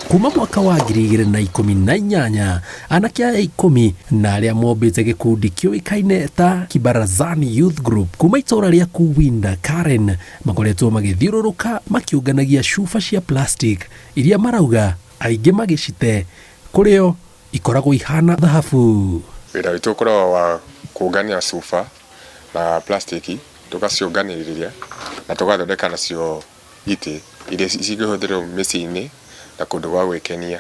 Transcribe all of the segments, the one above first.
Kuma mwaka wa 2018, anake aya 10 na arĩa mombĩte gĩkundi kĩũĩkaine ta Kibarazani Youth Group kuma itũra rĩa Kuwinda Karen makoretwo magĩthiũrũrũka makĩũnganagia cuba cia plastic iria marauga aingĩ magĩcite kũrĩo ikoragwo ihana thahabu. Wĩra witũ ũkoragwo wa kũngania cuba na plastiki, tũgaciũnganĩrĩria na tũgathondeka nacio itĩ iria cingĩhũthĩrwo mĩciĩ-inĩ na kũndũ gwa gwĩkenia.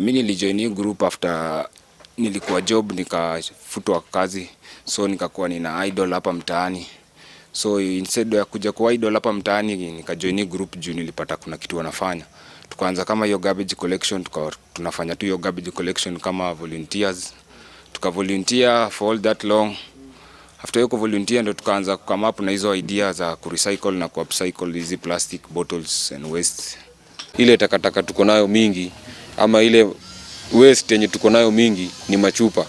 Mi nilijoin hii group after nilikuwa job, nikafutwa kazi, so nikakuwa nina idle hapa mtaani. So instead ya kuja kwa idle hapa mtaani, nikajoin hii group juu nilipata kuna kitu wanafanya. Tukaanza kama hiyo garbage collection, tuka tunafanya tu hiyo garbage collection kama volunteers. Tuka volunteer for all that long. After hiyo volunteer ndo tukaanza come up na hizo idea za kurecycle na kuupcycle hizi plastic bottles and waste. Ile takataka tuko nayo mingi ama ile waste yenye tuko nayo mingi ni machupa,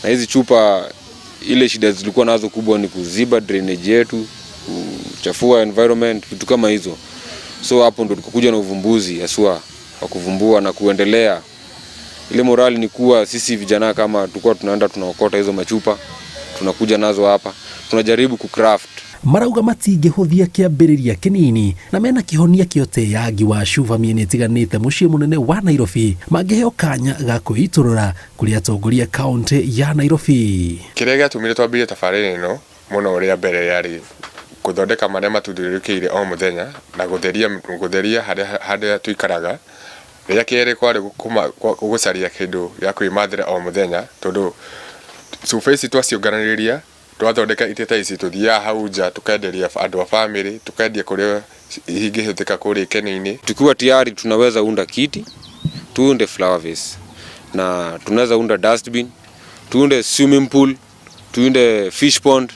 na hizi chupa, ile shida zilikuwa nazo kubwa ni kuziba drainage yetu, kuchafua environment, vitu kama hizo. So hapo ndo tukakuja na uvumbuzi haswa wa kuvumbua na kuendelea. Ile morali ni kuwa sisi vijana kama tulikuwa tunaenda tunaokota hizo machupa, tunakuja nazo hapa, tunajaribu kucraft. Marauga matingĩhũthia kĩambĩrĩria kĩnini na mena kĩhonia kĩa ũteangi wa cuba mĩena ĩtiganĩte mũciĩ mũnene wa Nairobi mangĩheo kanya ga kwĩitũrũra kũrĩ atongoria kaũntĩ ya Nairobi. Kĩrĩa gĩatũmire twambĩrĩrie tabarĩra ĩno mũno rĩa mbere yarĩ gũthondeka marĩa matũthiũrũrũkĩirie o mũthenya na gũtheria harĩa tũikaraga. Rĩa kerĩ kwarĩ gũcaria kĩndũ gĩa kwĩmathĩra o mũthenya, tondũ cuba ici twaciũnganĩrĩria twathondeka itĩ ta ici, tũthiaga hau nja tũkenderia andũ a bamĩrĩ, tũkendia kũrĩa ingĩhũthĩka kũrĩa ikeno-inĩ. Tukiwa tayari tunaweza unda kiti, tuunde flower vase na tunaweza unda dustbin, tuunde swimming pool, tuunde fish pond,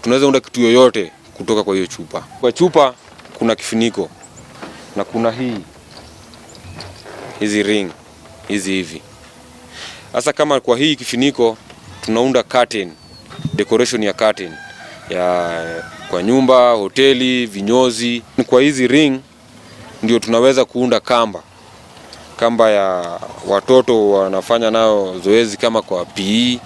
tunaweza unda kitu yoyote kutoka kwa hiyo chupa. Kwa chupa kuna kifuniko na kuna hizi ring hizi hivi. Sasa kama kwa hii kifuniko tunaunda curtain, decoration ya curtain ya kwa nyumba, hoteli, vinyozi. Kwa hizi ring ndio tunaweza kuunda kamba ya watoto wanafanya nayo zoezi kama kwa PE.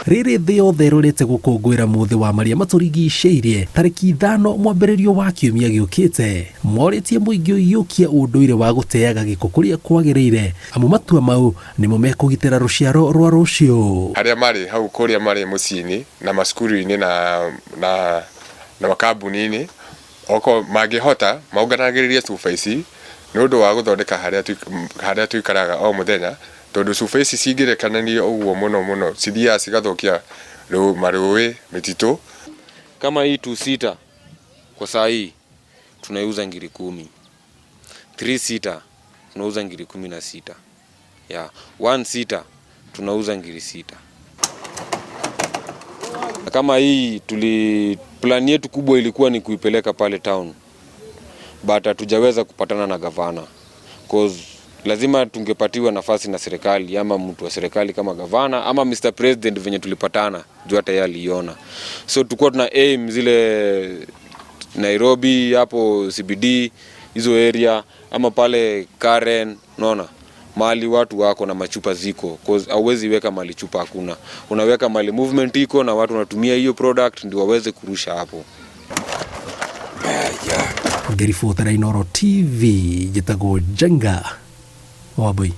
Rĩrĩ thĩ yothe ĩrorete gũkũngũĩra mũthĩ wa marĩa matũrigicĩirie tarĩki 5 mwambĩrĩrio wa kiumia gĩũkĩte, morĩtie mũingĩ ũiyũkie ũndũire wa gũteaga gĩko kũrĩa kwagĩrĩire, amu matua mau nĩmo mekũgitĩra rũciaro rwa rũciũ. Harĩa marĩ hau kũrĩa marĩ mũciĩ-inĩ na macukuru-inĩ na makambuni-inĩ, oko mangĩhota maunganagĩrĩrie cuba ici nĩ ũndũ wa gũthondeka harĩa tũikaraga o mũthenya, tondũ cuba ici cingĩrekanĩrio ũguo mũno mũno cithiaga cigathũkia marũĩ, mĩtitũ. Kama hii two seater kwa saa hii tunaiuza ngiri 10, three seater tunauza ngiri 16, ya one seater tunauza ngiri 6. Kama hii tuli plan yetu kubwa ilikuwa ni kuipeleka pale town, but hatujaweza kupatana na gavana, cause lazima tungepatiwa nafasi na serikali ama mtu wa serikali kama gavana ama Mr President venye tulipatana juu hata yeye aliiona. So tulikuwa tuna aim zile Nairobi hapo CBD hizo area ama pale Karen, unaona mahali watu wako na machupa ziko, cause hauwezi weka mahali chupa hakuna, unaweka mahali movement iko na watu wanatumia hiyo product ndio waweze kurusha hapo. Ngĩribotera Inooro TV, njĩtagwo Njenga Wambui.